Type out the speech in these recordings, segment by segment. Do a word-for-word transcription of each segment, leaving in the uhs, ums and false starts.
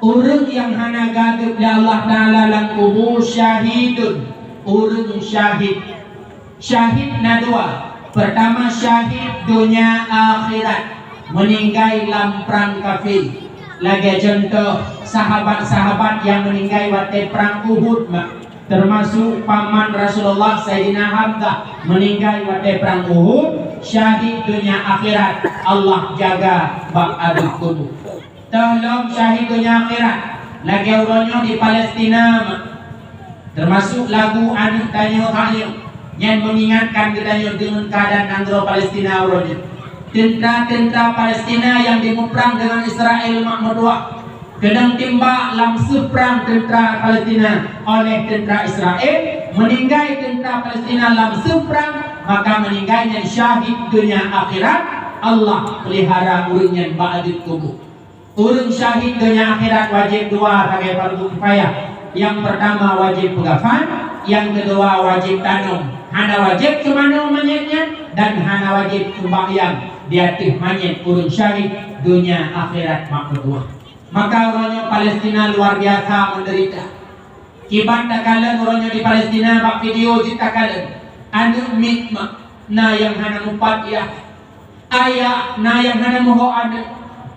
Ureuëng nyang hana gadeueb lé Allah Taala lam kubu syahidun, ureuëng syahid. Syahid na dua. Pertama, syahid donya akhirat, meuninggai lam prang kafé. Lagée cuntoh sahabat-sahabat nyang meuninggai watée prang Uhud, ma-, teumasuk paman Rasulullah Saidina Hamzah meuninggai watée prang Uhud, syahid donya akhirat, Allah jaga bak adeueb kubu. Teuh lom syahid donya akhirat, lagée uroe nyoe di Palestina, ma-, teumasuk lagu aneuëk tanyoe hak nyoe, nyan meungingatkan geutanyoe deungon keuadaan nanggroe Palestina uroe nyoe. Teuntra-teuntra Palestina nyang jimuprang deungon Israel mak meutuwah, keunong timbak lam seuprang teuntra Palestina oleh teuntra Israel, meuninggai teuntra Palestina lam seuprang, maka meuninggai nyan syahid donya akhirat, Allah peulihara ureuëng nyan bak adeueb kubu. Ureuëng syahid donya akhirat wajéb dua sagai fardu kifayah. Nyang peurtama wajéb peugafan, nyang keudua wajéb tanom. Hana wajéb seumanoe manyét nyan dan hana wajéb seumbahyang di ateueh manyét ureuëng syahid donya akhirat mak meutuwah. Maka uroe nyoe Palestina luar biasa meudeurita. Kiban takalon uroe nyoe di Palestina, bak video jih takalon, aneuëk miet ma-, na nyang hana mupat yah, ayah na nyang hana meuhok aneuëk,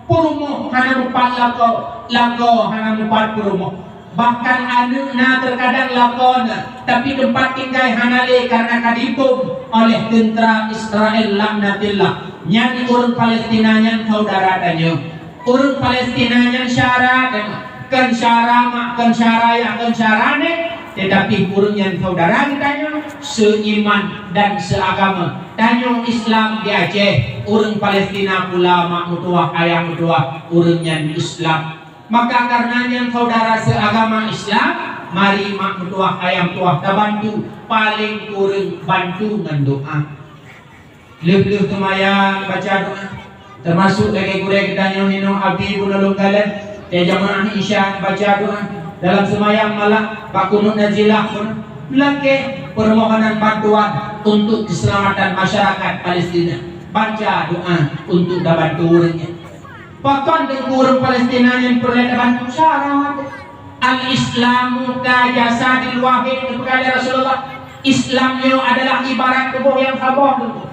peurumoh hana mupat lakoe, lakoe hana mupat peurumoh. Bahkan aneuëk na teukadang lakoe na, tapi teumpat tinggai hana lé kareuna ka dibom oleh teuntra Israel laknatillah. Nyan ureuëng Palestina nyan saudara tanyoe. Ureuëng Palestina nyan syara teuma, kon syara mak, kon syara yah, kon syara nèk, teutapi ureuëng nyan saudara geutanyoe seuiman dan seuagama. Tanyoe Islam di Aceh, ureuëng Palestina pula mak meutuwah, ayah meutuwah, ureuëng nyan Islam. Maka kareuna nyan saudara seuagama Islam, mari mak meutuwah, ayah meutuwah tabantu, paleng kureueng bantu ngon doá. Lheueh-lheueh seumayang baca doá, teumasuk lagée gurée geutanyoe hinoe Abi Bunolong Galeh, dan jamaah Isya baca doá dalam seumayang malam bak kunut nazilah pun lakée permohonan bantuan untuk keselamatan masyarakat Palestina. Baca doá untuk tabantu ureuëng nyan. Pakon teungku ureuëng Palestina nyang peureulée tabantu? Syarat. Al-Islamu ka jasadil wahid, geupeugah lé Rasulullah. Islam nyoe adalah ibarat tuboh nyang saboh, teungku.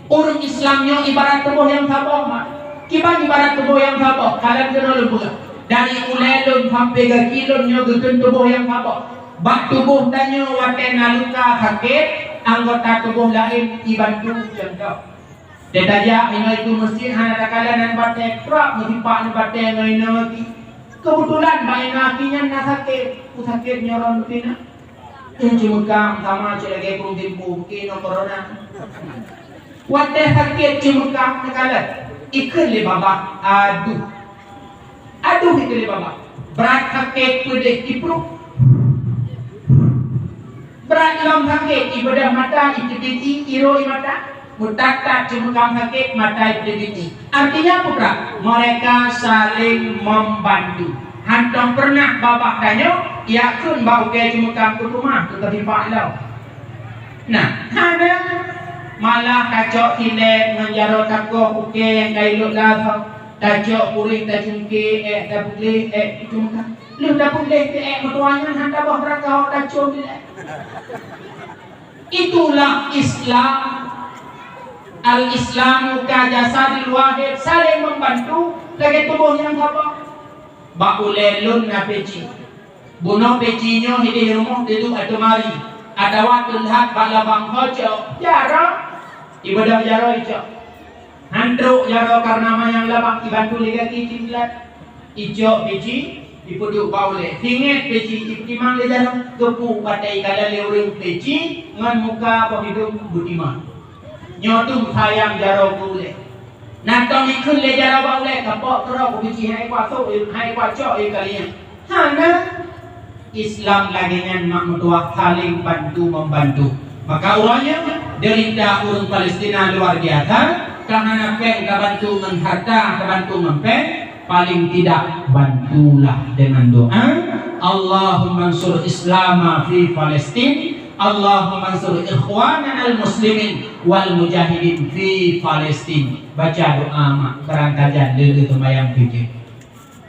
Ureuëng Islam nyoe ibarat tuboh nyang saboh, mak. Kiban ibarat tuboh nyang saboh, kalon keunoe lôn peugah. Dari ulée lôn sampai gaki lôn nyoe geukheun tuboh nyang saboh. Bak tuboh tanyoe watée na luka sakét, anggota tuboh laén jibantu, cuntoh. Teutajak inoe keu meuseujid hana takalon aneuk batée, prap meusipak aneuk batée ngon inoe gaki. Keubeutulan bak inoe gaki nyan na sakét, peue sakét nyoe ron pih na. Nyan ceumeukam sama cit lagée burông timpu, bukon inoe corona. Watée sakét ceumeukam takalon, ikheun lé babah, aduh. Aduh, ikheun lé babah. Brat sakét peudeh ipruh. Brat lom sakét, ibeudôh mata, iteubiet ié, irô ié mata. Meutat-tat ceumeukam sakét, mata iteubiet ié. Artinya peue, brat? Mereka saling membantu. Hantom peureunah babah tanyoe, yak kheun bak ukée ceumeukam keu teuma, keu teurimpa ilong. Nah, hana. Malah tacok silée ngon jaroe takoh ukée nyang ka ilot lasoe. Tacok puréh tacungké, ék tapeugléh, ék tacungka. Lheueh tapeugléh keu ék meutuah nyan, han taboh raka hok tacom ilée. Itulah Islam. Al-Islamu ka jasadil wahid, saling membantu lagée tuboh nyang saboh. Bak ulée lôn na peci. Bunoe peci nyoe hideh rumoh teuduek ateueh mari, atawa teulhat bak labang ho cok jaroe, ibeudôh jaroe icok. Han trok jaroe kareuna manyang labang ibantu lé gaki cit leulat. Icok peci, ipeuduek bak ulée. Singét peci, ipeutimang lé jaroe. Keupeue watée ikalon lé ureuëng peci ngon muka boh idong beutimang. Nyoe teuh sayang jaroe keu ulée. Na tom ikheun lé jaroe bak ulée, kapok keudroe keu peci, hai kuasok, hai kuacok, hai kalian. Hana. Islam lagée nyan mak meutuah, saling bantu membantu. Maka uroe nyoe, deurita ureuëng Palestina luar biasa, ka hana péng tabantu ngon harta, tabantu ngon péng, paling tidak bantulah dengan doa. Allahumma ansur Islama fi Palestin, Allahumma ansur ikhwananal muslimin wal mujahidin fi Palestin. Baca doa mak, barangkajan lé-lé seumayang pijéh.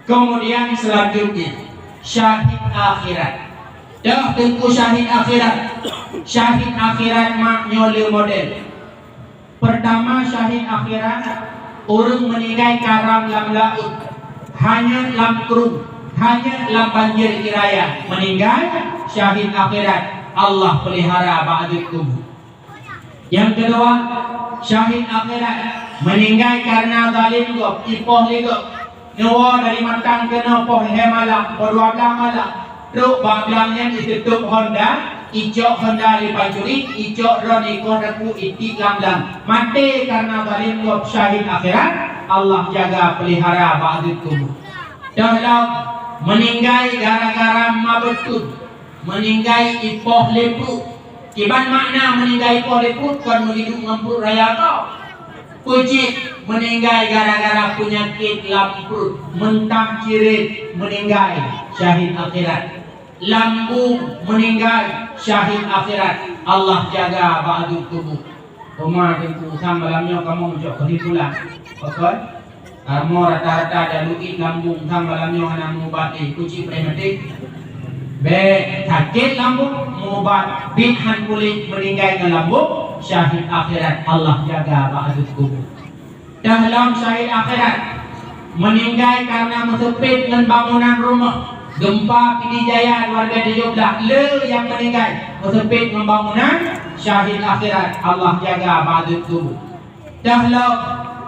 Kemudian selanjutnya, syahid akhirat. Dah teungku syahid akhirat. Syahid akhirat mak nyoe le model. Pertama, syahid akhirat, ureuëng meuninggai karam lam laôt, hanyut lam krueng, hanyut lam banjir iraya, meuninggai syahid akhirat, Allah peulihara bak azeub kubu. Nyang keudua, syahid akhirat, meuninggai kareuna zalim gob, ipoh lé gob, neuwoe dari mantang keunoe poh lhée malam, poh dua blaih malam, trok bak blang nyan iteutôp honda, icok honda lé pancuri, icok droe ikoh daku itiek lam blang. Maté kareuna zalim gob, syahid akhirat, Allah jaga peulihara bak azeub kubu. Dah lom, meuninggai gara-gara mabeuteun, meuninggai ipoh lé pruet. Kiban makna meuninggai ipoh lé pruet, kon meuhidup ngon pruet raya ko. Peue cit meuninggai gara-gara peunyakét lam pruet, meuntah cirét meuninggai, syahid akhirat. Lambung meuninggai, syahid akhirat. Allah jaga bak azeub kubu. Teuma teungku sang malam nyoe kamoe meucok keusimpulan. Pakon? Kamoe rata-rata jalu ié lambung sang malam nyoe hana meuubat lé, kuci preh maté. Bék sakét lambung, meuubat, biet han puléh, meuninggai ngon lambung, syahid akhirat, Allah jaga bak azeub kubu. Dah lom syahid akhirat, meuninggai kareuna meuseupet ngon bangunan rumoh, gempa Pidie Jaya dua ribèe tujoh blah, le nyang meuninggai meuseupet ngon bangunan, syahid akhirat, Allah jaga bak azeub kubu. Dah lom,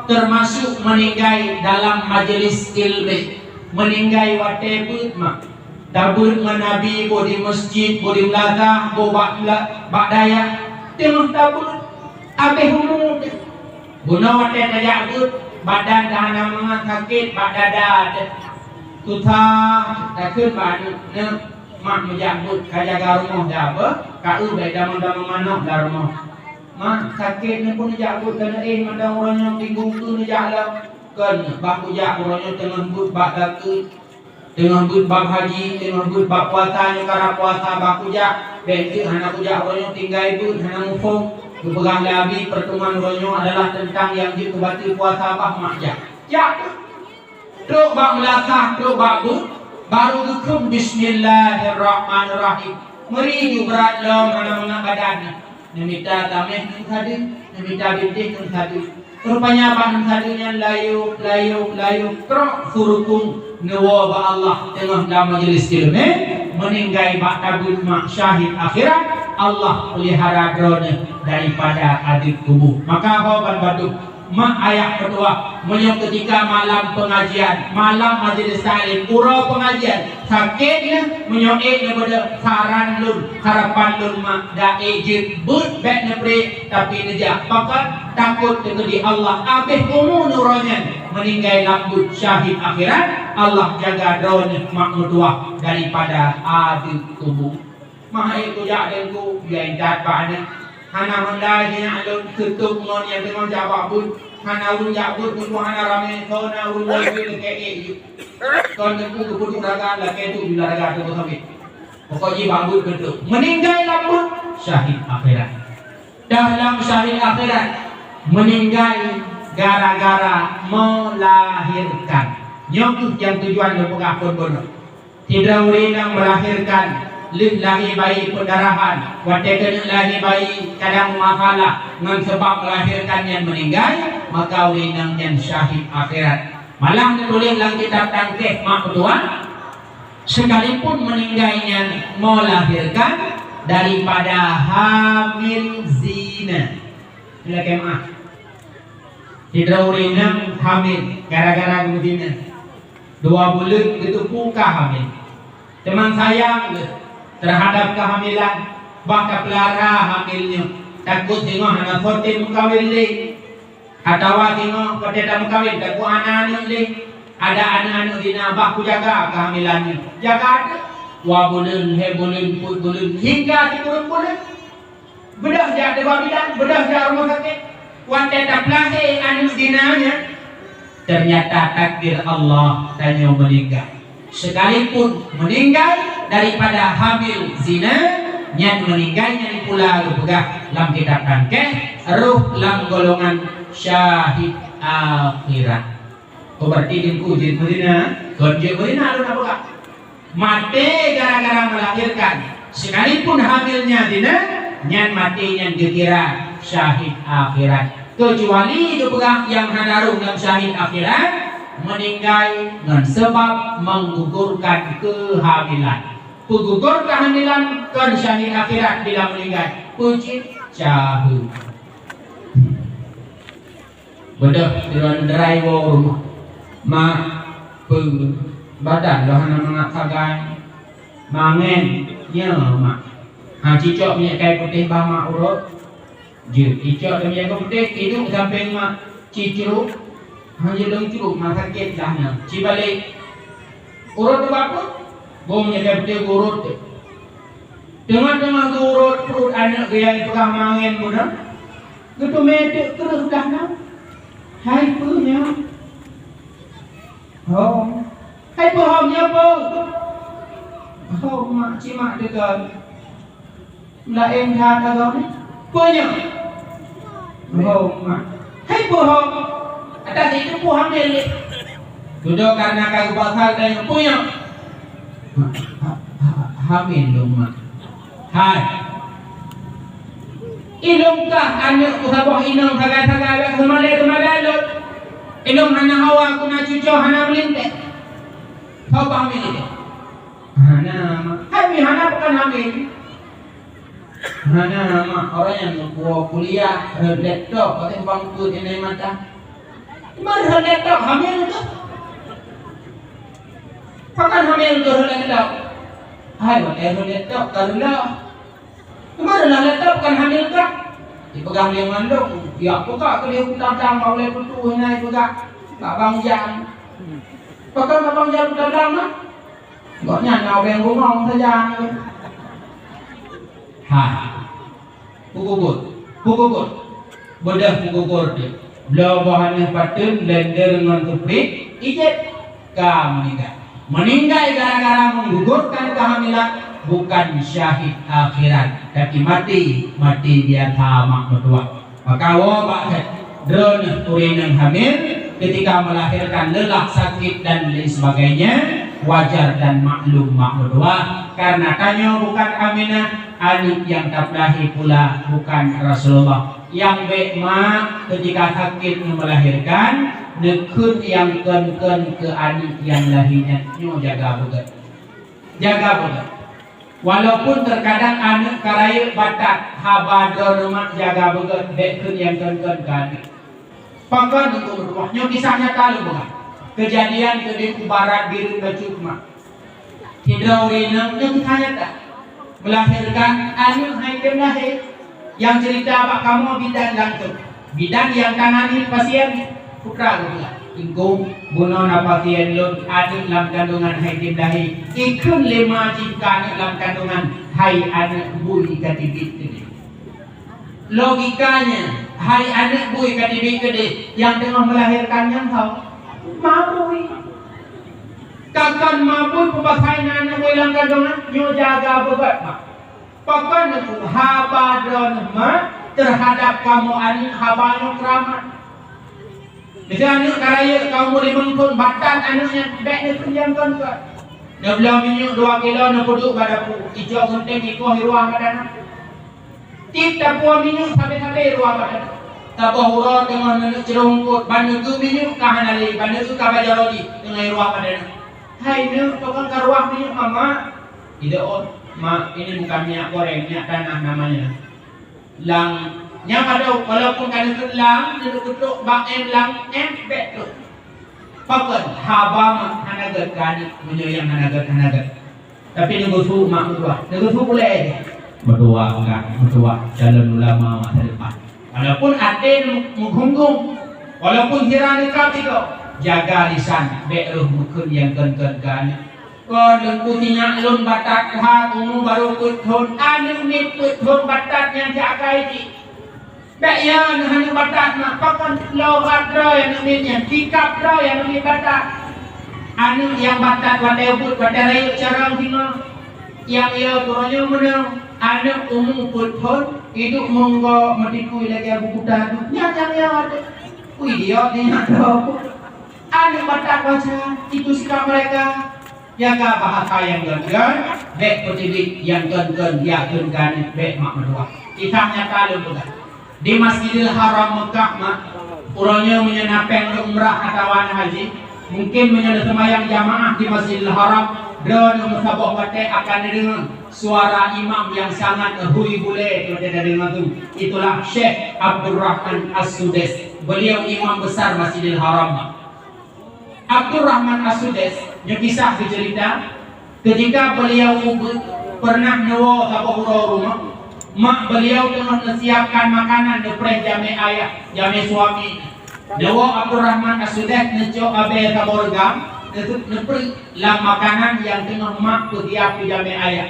teumasuk meuninggai dalam majelis ilmu, meuninggai watèe beuet mak. Tabeuet ngon Nabi boh di meuseujid, boh di meunasah, boh bak mela-, bak dayah, teungoh tabeuet, abéh umu teuh. Bunoe watèe tajak beuet, badan ka hana mangat, sakét bak dada teuh. Susah takheun bak aneuk, "Neuk, mak meujak beuet, ka jaga rumoh dah beuh, ka eu bèk damong-damong manok lam rumoh." Mak, sakét ni pun jak beuet keuneuk éh mantong uroe nyoe, minggu keu neujak lom. Kon, bah kujak uroe nyoe teungoh beuet bak takheun, teungoh beuet bak haji, teungoh beuet bak puasa, nyoe karab puasa bah kujak. Bèk teuk hana kujak uroe nyoe, tinggai beuet hana muphom. Geupeugah lé Abi, pertemuan uroe nyoe adalah teuntang nyang jeuet keu bateue puasa, bah mak jak. Jak beuet. Trok bak meulasah, trok bak beuet, baru geukheun bismillahirrahmanirrahim. Meuri ju brat lom hana mangat badan. Neumita tamèh neuk sadeue, neumita bintéh neuk sadeue. Rupanya bak neuk sadeue nyan layok, layok, layok, trok su rukung neuwoe bak Allah teungoh lam majelis ileumèe, meuninggai bak tabeuet mak syahid akhirat, Allah peulihara droeneuh daripada azeub kubu. Maka ho ban bandum, mak ayah meutuwah, meunyoe keutika malam peungajian, malam majelis taklim, uroe peungajian, sakét neuh, meunyoe ék neubeudôh, saran lôn, harapan lôn mak, dak ék jeuet beuet bèk neupreh, tapi neujak. Pakon? Takot teukeudi Allah abéh umu neuroe nyan, meuninggai lam beuet syahid akhirat, Allah jaga droeneuh mak meutuwah daripada azeub kubu. Mah ék kujak teungku, ya intat bak aneuk. Hana meundai sinyak lôn, seutôt ngon nyang teungoh jak bak beuet. Hana ureueng jak beuet, teungku hana ramé, soe na ureueng lôn lakèe ék jeuet. Kon teungku geupeuduek raga, lakèe duek di lam raga teungku sabé. Pokok jih bak beuet keutuk. Meuninggai lam beuet, syahid akhirat. Dah lam syahid akhirat, meuninggai gara-gara meulahirkan. Nyoe kheueh nyang tujuan lôn peugah phôn bunoe. Sidroe ureueng inong meulahirkan, lheueh lahé bayi peudarahan, watèe keuneuk lahé bayi kadang meumasalah ngon sabab meulahirkan nyan meuninggai, maka ureueng inong nyan syahid akhirat. Malah neutuléh lam kitab tangkèh mak meutuwah, sekalipun meuninggai nyan meulahirkan daripada hamil zina. Lakèe meu'ah. Sidroe ureueng inong hamil gara-gara geumeuzina. Dua buleuen geuteupeue ka hamil. Teuma sayang geuh teuhadap keuhamilan, bah tapeulara hamil nyoe, takot singoh hana soe tem meukawen lé. Atawa singoh watèe tameukawen, takot hana aneuk lé. Ada aneuk-aneuk zina, bah kujaga keuhamilan nyoe. Jaga deuh. Dua buleuen, lhèe buleuen, peuet buleuen, hingga sikureueng buleuen. Beudôh jak teubak bidan, beudôh jak rumoh sakét. Watèe tapeulahé aneuk zina nyan, teunyata takdir Allah tanyoe meuninggai. Sekalipun meuninggai daripada hamil zina, nyan meuninggai nyan pula geupeugah lam kitab tangkèh, roh lam golongan syahid akhirat. Oh, berarti teungku jeuet meuzina. Kon jeuet beurina lôn na peugah. Maté gara-gara melahirkan, sekalipun hamilnya dina, nyan maté nyan geukira syahid akhirat. Kecuali geupeugah nyang hana rôh ngon syahid akhirat, meninggai ngon sebab menggugurkan kehamilan. Peugugor kehamilan kon syahid akhirat bila meninggai. Peue cit? Caheuet. Beudôh droeneuh woe u rumoh. Mak, peue, badan lôn hana mangat sagai. Mangen, nyoe mak. Ha, cicok minyeuk kai putéh bak mak urot. Jeuet, cicok minyeuk kai putéh, iduek sampéng mak. Cicruk, hana lôn cruk, mak sakét lah nyoe. Cibalek, urot bak peue? Bông minyeuk kai putéh urot. Teungoh-teungoh geurot pruet aneuk geuh nyang peugah mangen meunan, geuteumé teuk kreueh dah na. Hai peue nyan? Ho. Hai peue ho nyan peue? Ho mak, ci mak teuka. Laén that agam ni. Peue nyan? Ho mak. Hai peue ho? Adak jiteupeue hamil lé. Dudoe kareuna ka geupasal tanyoe peue nyan? Ha, ha, ha, hamil lôn mak. Hai. Ilôn kah aneuk peusaboh inong sagai-sagai bak seumalée-seumalée lôn. Ilôn hana hawa guna cucoe hana meulintèe. Soe peuhamil ilôn? Hana mak. Hai mi hana pakon hamil. Hana mak, orang nyang geuwoe kuliah, rhot laptop, pakai bangkut inai mata. Teuma rhot laptop hamil tu. Pakon hamil tu rhot laptop? Hai, watèe rhot laptop ka reuloh. Teuma reuloh laptop kon hamil kah? Dipeugah lé mandum, ya peugah keu lé utang-utang bak ulèe peutuh inai peugah. Bak Bang Jan. Pakon bak Bang Jan utang-utang mah? Gobnyan na ubeng bungong saja. Ha. Peugugur. Peugugur. Beudôh peugugur teuh. Bloe boh aneuk pateuen, blender ngon toothpick, ijép ka meuninggai. Meuninggai gara-gara menggugurkan kehamilan, bukan syahid akhirat, tapi maté, maté biasa mak meutuwah. Maka woe bak that, droeneuh ureueng nyang hamil, ketika melahirkan lelah, sakit, dan lain sebagainya, wajar dan maklum mak meutuwah. Karena tanyoe bukan Aminah, aneuk nyang tapeulahé pula bukan Rasulullah. Nyang bèk mak, ketika sakét ngon melahirkan, neukheun nyang kon-kon keu aneuk nyang lahé nyan, nyoe jaga beugèt. Jaga beugèt. Walaupun terkadang aneuk ka rayeuk batat, haba droeneuh mak jaga beugèt, bèk kheun nyang kon-kon keu aneuk. Pakon teungku meutuwah, nyoe kisah nyata lôn peugah. Keujadian keudéh u barat Bireuen Bacut mak. Sidroe ureueng inong nyoe kisah nyata. Melahirkan aneuk hai tem lahé. Nyang cerita bak kamoe bidan langsung. Bidan nyang tangani pasien putra geupeugah, "Teungku, bunoe na pasien lôn aneuk lam kandungan hai tem lahé. Ikheun lé ma jih keu aneuk lam kandungan hai aneuk bui ka teubiet keudéh." Logikanya, hai aneuk bui ka teubiet keudéh, nyang teungoh melahirkan nyan soe? Ma bui. Ka kon ma bui peupasai na aneuk bui lam kandungan, nyoe jaga beugèt mak. Pakon teungku haba droeneuh mak terhadap kamoe aneuk haba nyoe keuramat. Miseue aneuk ka rayeuk ka umu limong thon, batat aneuk nyan bèk neukheun nyang kon-kon. Neubloe minyeuk dua kilo neupeuduek bak dapu, icok geunteng ikoh i ruang badan. Tiep tapuwoe minyeuk sabe-sabe i ruang badan. Saboh uroe teungoh neuneuk cirông eungkôt, ban neugeue minyeuk ka hana lé, ban neugeue ka ba jaroe jih teungoh i ruang badan. "Hai neuk, pakon ka ruah minyeuk mama?" "Tidak, oh, Mak, ini bukan minyak goreng, minyak tanah namanya." Lang, nyang adoe, walaupun ka neukheun lang, neukeutrok bak em lang, em bèk trok. Pakon? Haba mak hana gèt keu aneuk, meunyoe nyang hana gèt, hana gèt. Tapi neugeusu mak meutuwah, neugeusu ulèe. Meutuwah ka, meutuwah calon ulama masa depan. Walaupun até meugunggong, walaupun sira neukab sigoe, jaga lisan, bèk rôh meukheun nyang kon-kon keu aneuk. Kon teungku, sinyak lôn batat that, umu barô peuet thon, aneuk miet peuet thon batat nyan siakai jih. Bèk ya neuh aneuk batat mak, pakon lôn rab droe aneuk miet nyan, sikab droe aneuk miet batat. Aneuk nyang batat watèe beuet, watèe rayeuk carông singoh. Nyang ya uroe nyoe meunoe, aneuk umu peuet thon, iduek meunggo meutikui lagèe buku tadu. Nyan nyang ya watèe. Ui, idiot nyan droe. Aneuk batat baca, itu sikap mereka. Jaga bahasa nyang kon-kon, bèk peuteubiet nyang kon-kon, ya kon-kon, bèk mak meutuah. Kisah nyata lôn peugah. Di Masjidil Haram Mekah, mak, uroe nyoe meunyoe na péng lôn umrah atawa na haji, mungkin meunyoe na seumayang jamaah di Masjidil Haram, droeneuh meusaboh watèe akan neudeungoe suara imam nyang sangat hui bulèe, watèe tadeungoe tu. Itulah Syekh Abdurrahman As-Sudais. Beliau imam besar Masjidil Haram, mak. Abdurrahman As-Sudais, nyoe kisah geuceurita, ketika beliau be-, pernah neuwoe saboh uroe u rumoh, mak beliau teungoh neusiapkan makanan neupreh jamèe ayah, jamèe suami. Neuwoe Abdurrahman As-Sudais neucok abèe saboh reugam, neupeureuet lam makanan nyang teungoh mak peusiap keu jamèe ayah.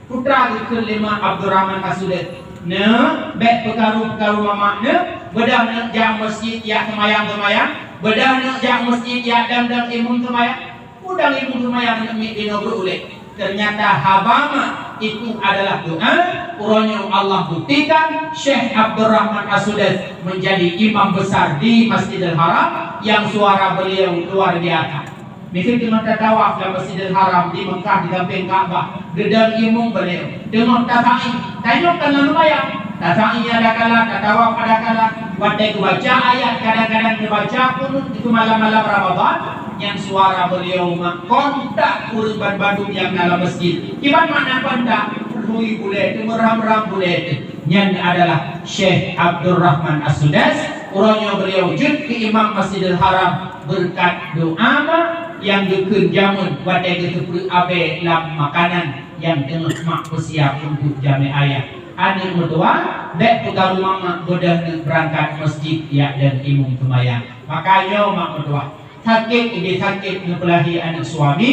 Putra geukheun lé mak Abdurrahman As-Sudais, "Neuk, bèk peukaru-peukaru mamak neuk, beudôh neuk jak meuseujid jak seumayang-seumayang, beudôh neuk jak meuseujid jak dong-dong imeum seumayang. Udang imeum seumayang neuk miet jinoe beuet ulèe." Ternyata haba mak itu adalah doa. Uroe nyoe Allah buktikan Syekh Abdurrahman As-Sudais menjadi imam besar di Masjidil Haram yang suara beliau luar biasa. Miseue teungoh tatawaf lam Masjidil Haram di Mekah di sampéng Ka'bah, geudong imeum beliau. Teungoh tasa'i, tanyoe kan lam seumayang. Tasa'i ada kala, tatawaf ada kala. Watèe geubaca ayat, kadang-kadang geubaca kunut, itu malam-malam Ramadan, nyan suara beliau mak kontak ureueng banmandum nyang na lam masjid. Kiban makna kontak? Hui bulèe teuh, meuram-ram bulèe teuh. Nyan adalah Syekh Abdurrahman As-Sudais. Uroe nyoe beliau jeuet keu imam Masjidil Haram. Beureukat doa mak nyang geukheun jameun watèe geuteupeue abèe lam makanan nyang teungoh mak peusiap untuk jamèe ayah. Aneuk meutuah, bèk peukaru mamak, beudôh neuk beurangkat meuseujid jak dong imeum seumayang. Maka nyoe mak meutuah, sakét leubeh sakét neupeulahé aneuk suami,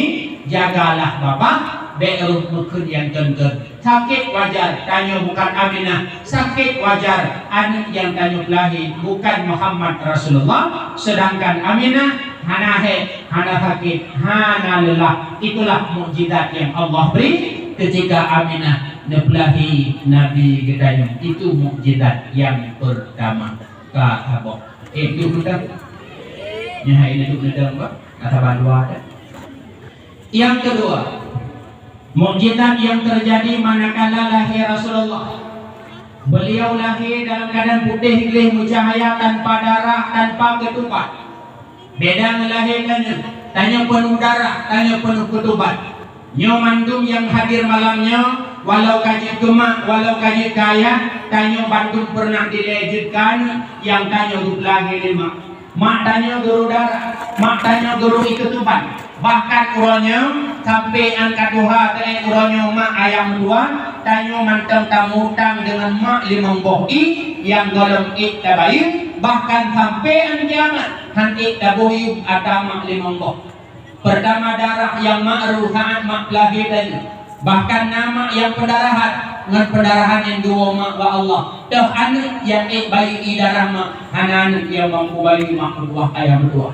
jagalah babah, bèk rôh meukheun nyang kon-kon. Sakét wajar, tanyoe bukan Aminah. Sakét wajar, aneuk nyang tanyoe peulahé bukan Muhammad Rasulullah, seudangkan Aminah hana hèk, hana sakét, hana leulah. Itulah mukjizat nyang Allah bri ketika Aminah neupeulahé Nabi geutanyoe. Itu mukjizat nyang peurtama. Ka saboh. Eh, duek mantong. Nyan hai neuduek neudong, bah. Ka saban dua dah. Nyang keudua, mukjizat nyang teujadi manakala lahé Rasulullah. Beliau lahé dalam keuadaan putéh gleh meucahya, tanpa darah, tanpa keutuban. Beda ngon lahé tanyoe, tanyoe peunoh darah, tanyoe peunoh keutuban. Nyoe mandum nyang hadir malam nyoe, walau ka jeuet keu mak, walau ka jeuet keu ayah, tanyoe bandum peureunah dilèe jeuet keu aneuk nyang tanyoe geupeulahé lé mak. Mak tanyoe geurôh darah, mak tanyoe geurôh ié keutuban. Bahkan uroe nyoe, sampoe 'an ka tuha teuh uroe nyoe mak ayah meutuah, tanyoe mantong tamutang deungon mak limong boh ié nyang gohlom ék tabayeue, bahkan sampoe 'an kiamat hán ék taboh yum atra mak limong boh. Peurtama darah nyang mak rôh saát mak peulahé tanyoe. Bahkan na mak nyang peudarahan, ngon peudarahan nyang geuwoe mak bak Allah. Teuh aneuk nyang ék bayeue ié darah mak, hana aneuk nyang mampu bayeue mak meutuah ayah meutuah.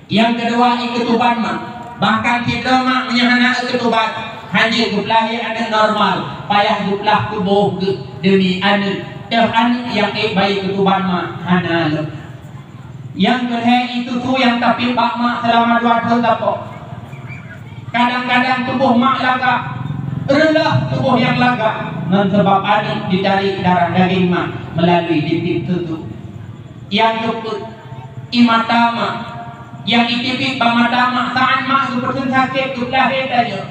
Nyang keudua, ié keutuban mak. Bahkan sidroe mak meunyoe hana ié keutuban, hana jeuet geupeulahé aneuk normal, payah geuplah tuboh geuh deumi aneuk. Teuh aneuk nyang ék bayeue keutuban mak, hana lom. Nyang keulhèe, ié tutoe nyang tapiep bak mak seulama dua thôn saboh. Kadang-kadang tuboh mak lagak, reuloh tuboh nyang lagak, ngon sabab aneuk jitarék darah dagéng mak meulalui tiep-tiep tutoe. Nyang keupeuet, ié mata mak. Nyang jitibiet bak mata mak saát mak geupeutheun sakét geupeulahé tanyoe.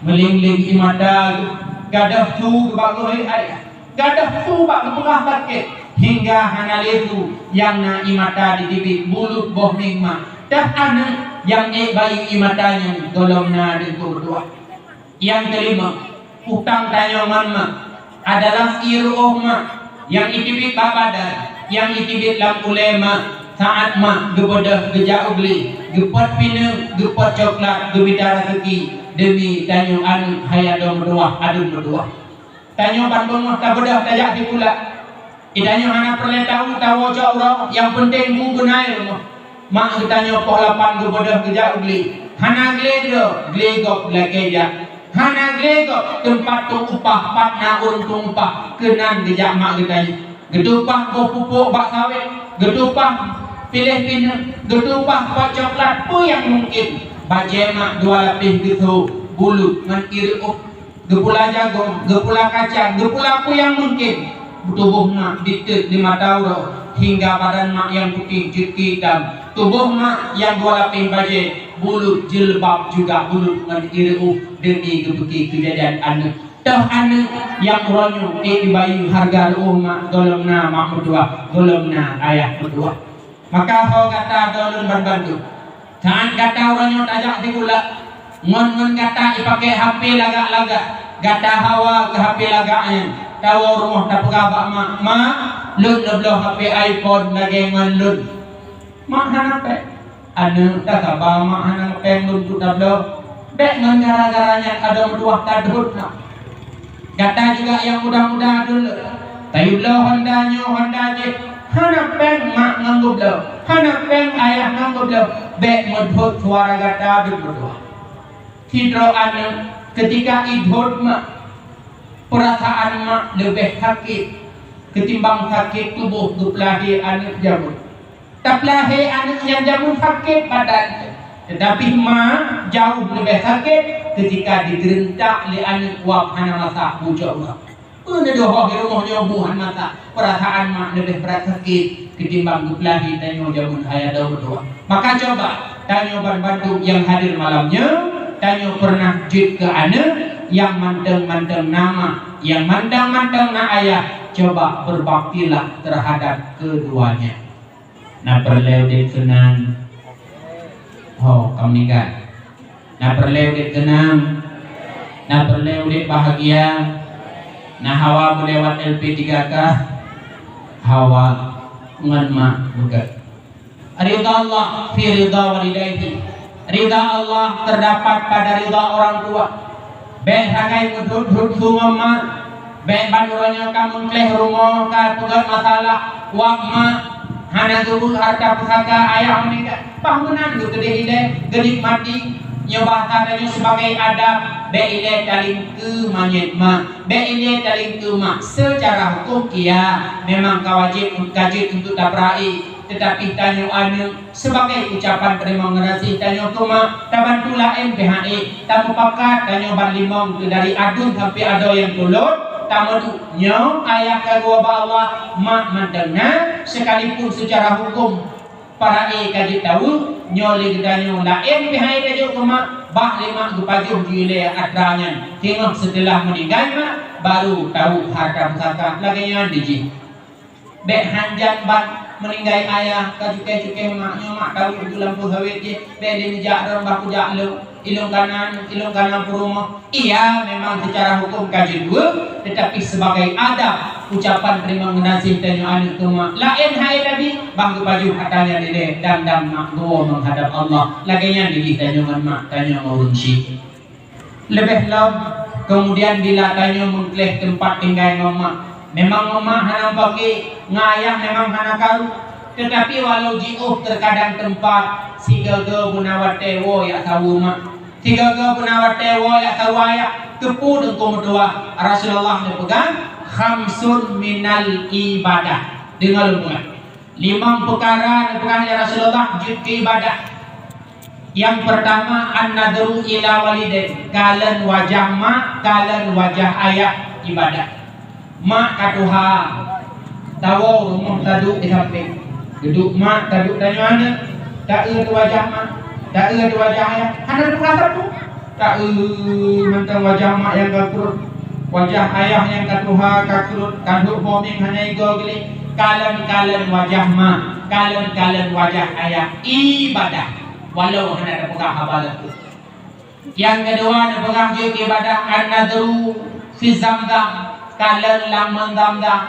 Meulieng-lieng ié mata geuh, gadôh su geuh bak geuhôi ayah. Gadôh su bak geupeugah sakét, hingga hana lé su nyang na ié mata jitibiet bulut boh mieng mak. Teuh aneuk nyang ék bayeue ié mata nyan gohlom na deungon meutuah. Nyang keulima, utang tanyoe ngon mak adalah ié ru'oh mak nyang jitibiet bak badan, nyang jitibiet lam ulèe mak saát mak geubeudôh geujak u glé, geupot pineung, geupot coklat, geumita raseuki deumi tanyoe aneuk hai adoe meutuah, aduen meutuah. Tanyoe ban beungoh tabeudôh tajak sikula. Geutanyoe hana peureulèe tahu tawoe cok uroe, nyang peunteng bu beunai rumoh. Mak geutanyoe poh lapan geubeudôh geujak u glé. Hana glé droe, glé gob lakèe jak. Hana glé gob teumpat tueng upah, pat na ureueng tueng upah, keunan geujak mak geutanyoe. Geutueng upah boh pupuk bak sawét, geutueng upah Piléh pineuk, geutumpah pot coklat peue nyang mungken. Bajée mak dua lapéh geutho, bulut ngon ireuoh. Geupula jagong, geupula kacang, geupula peue nyang mungken. Tuboh mak diteut lima tauro, hingga badan mak nyang putéh jeuet keu itam. Tuboh mak nyang dua lapéh bajée, bulut jilbab juga bulut ngon ireuoh, deumi geupeuke keujajan aneuëk. Toh aneuëk nyang uroe nyoe ék jibayeue hareuga reuoh mak, gohlom na mak meutuwah, gohlom na ayah meutuwah. Maka ho gata droe lôn ban bandum, saát gata uroe nyoe tajak sikula, ngon-ngon gata jipakée H P lagak-lagak, gata hawa keu H P lagak nyan, tawoe rumoh tapeugah bak mak, "Mak, lôn neubloe H P iPhone lagée ngon lôn." Mak hana péng. Aneuëk, tasaba mak hana péng lôn keu tabloe. Bék ngon gara-gara nyan adoe meutuwah tadhôt mak. Gata juga nyang muda-muda dulu. Tayue bloe Honda nyoe, Honda jih. Hana péng mak ngon geubloe. Hana péng ayah ngon geubloe. Bék meudhôt suara gata deuh meutuwah. Sidroe aneuëk, keutika idhôt mak, peurasaan mak leubeh sakét ketimbang sakét tuboh geupeulahé aneuëk jameun. Tapeulahé aneuëk nyang jameun sakét badan, teutapi ma jauh leubeh sakét keutika jiteureuntak lé aneuëk wab hana masak bucok uroe. Peue neudeuh di rumoh nyoe bu hana masak, peurasaan mak leubeh brat sakét ketimbang geupeulahé tanyoe jameun hai adoe meutuwah. Maka cuba tanyoe ban bandum nyang hadir malam nyoe, tanyoe peureunah jeuet keu aneuëk nyang mantong-mantong na ma, nyang mantong-mantong na ayah. Cuba berbaktilah terhadap keduanya. Na peureulée udeb seunang? Ho, ka meuninggai. Na peureulée udeb seunang? Na peureulée udeb bahagia? Na hawa beulewat L P tiga K? Hawa ngon mak beugét. Ridha Allah fi ridha walidaihi. Ridha Allah terdapat pada ridha orang tua. Bék sagai meudhôt-dhôt su ngon mak. Bék ban uroe nyoe ka meukleh rumoh, ka peugét masalah wab mak, hana geubeuet harta pusaka ayah meuninggai. Bah meunan geukeudeh ilée, geunikmati. Nyoe bahasa tanyoe sebagai adab, bék ilée talingkeue manyét mak, bék ilée talingkeue mak. Seucara huköm iya memang ka wajéb, ka jeuet untuk tapeura'i. Teutapi tanyoe aneuëk, sebagai ucapan teurimong geunaséh tanyoe keu mak, tabantu laén pihak ék, tamupakat tanyoe ban limong keu dari aduen sampoe adoe nyang tulot, tameuduek. Nyoe ayah ka geuwoe bak Allah, mak mantong na, sekalipun seucara huköm para ék ka jeuet taweueh, nyoe lé geutanyoe laén pihak ék tajok keu mak, bah lé mak geupajoh ju ilée atra nyan. Teungoh seuteulah meuninggai mak, baru taweueh harta pusaka lagée nyan dijih. Bék hanjan ban meuninggai ayah, ka cukéh-cukéh mak, nyoe mak taweueh ju lampôh sawét jih, bék lé neujak droe bah kujak lôn, ilôn kana, ilôn kana peurumoh. Iya, memang seucara huköm ka jeuet dua, teutapi sebagai adab ucapan teurimong geunaséh tanyoe aneuëk keu mak, laén hai Nabi, bah geupajoh atra nyan ilée, dam-dam mak geuwoe meuhadab Allah. Lagée nyan dijih tanyoe ngon mak tanyoe ngon ureuëng syik. Leubeh lom, keumudian bila tanyoe meukleh teumpat tinggai ngon mak, memang ngon mak hana meupaké, ngon ayah memang hana karu, teutapi walau jiôh teukadang teumpat, sigoe-goe beuna watée woe jak saweue mak, sigoe-goe beuna watée woe jak saweue ayah. Keupeue Teungku meutuwah, Rasulullah neupeugah, "Khamsun minal ibadah." Deungoe lôn peugah. Limong peukara neupeugah lé Rasulullah jeuet keu ibadah. Nyang peurtama, an-nadhru ila walidain, kalon wajah mak, kalon wajah ayah, ibadah. Mak ka tuha, tawoe rumoh taduek di sampéng. Duek mak, taduek tanyoe aneuëk, taeu di wajah mak, taeu di wajah ayah, hana teupeurasa tu. Taeu mantong wajah mak nyang ka krot, wajah ayah nyang ka tuha ka krot, ka duek boh mieng hana igoe gleh, kalon-kalon wajah mak, kalon-kalon wajah ayah, ibadah, walau hana tapeugah haba lagée. Nyang keudua neupeugah jeuet ibadah an-nadhru fi Zamzam, kalon lam mon Zamzam.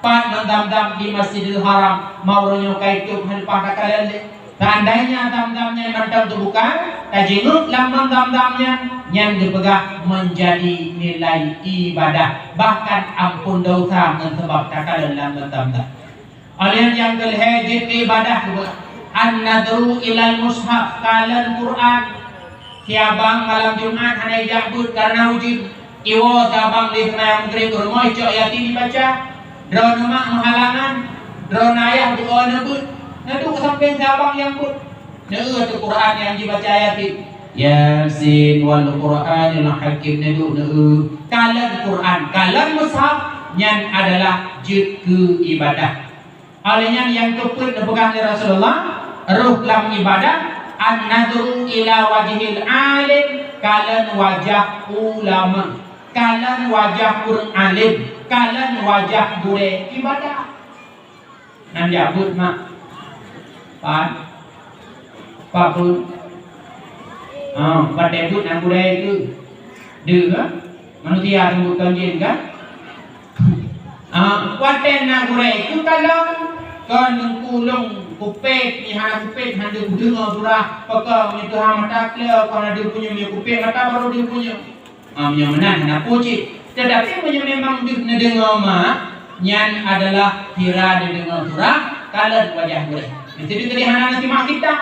Pat mon Zamzam? Di Masjidil Haram. Ma uroe nyoe ka itôb hana leupah takalon lé. Seandainya Zamzam nyan mantong teubuka, tajingeuk lam mon Zamzam nyan, nyan geupeugah meunjadi nilai ibadah, bahkan amphon desya ngon sabab takalon lam mon Zamzam. Óh lheueh nyang keulhée jeuet keu ibadah geupeugah an-nadhru ilal mushaf, kalon Quran. Si abang malam Jumat hana ijak beuet kareuna ujeuen. Iwoe si abang lé seumayang Maghrib u rumoh icok Yasin ibaca. Droeneuh mak meuhalangan, droeneuh ayah beuoe neubeuet. Neuduek sampéng si abang nyang beuet. Neueu ateueh Quran nyang jibaca Yasin. Yasin wal Qur'anil Hakim, neuduek neueu. Kalon Quran, kalon mushaf, nyan adalah jeuet keu ibadah. Óh lheueh nyan nyang keupeuet neupeugah lé Rasulullah, rôh lam ibadah, an-nadhru ila wajhil alim, kalon wajah ulama, kalon wajah ureuëng alim, kalon wajah gurée ibadah. Nan jak beuet mak. Pat. Pat beuet. Ah, watée beuet na gurée keu. Deuh kan? Manusia teumbuk kon jén kan? Ah, watée na gurée keu kalon. Kon Teungku lôn kupét, nyoe hana kupét, hana deuh kudeungoe surah. Pakon meunyoe teuha mata kle, kon hana deuh punyueng, meunyoe kupét mata barô deuh punyueng. Ah, meunyoe meunan hana peue cit. Teutapi meunyoe memang deuh neudeungoe mak, nyan adalah sira neudeungoe surah, kalon wajah gurée. Meuseuti tadi hana neusimak kitab.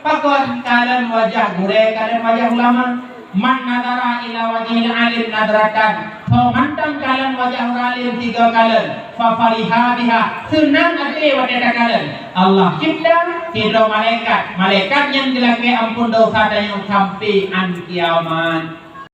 Pakon kalon wajah gurée, kalon wajah ulama. Man nadhara ila wajhil alim nadratan. Soe mantong kalon wajah ureuëng alim tiga kalon, fa fariha biha. Seunang até watée takalon. Allah cipta sidroe malaikat. Malaikat nyan geulakée amphon desya tanyoe sampai án kiamat.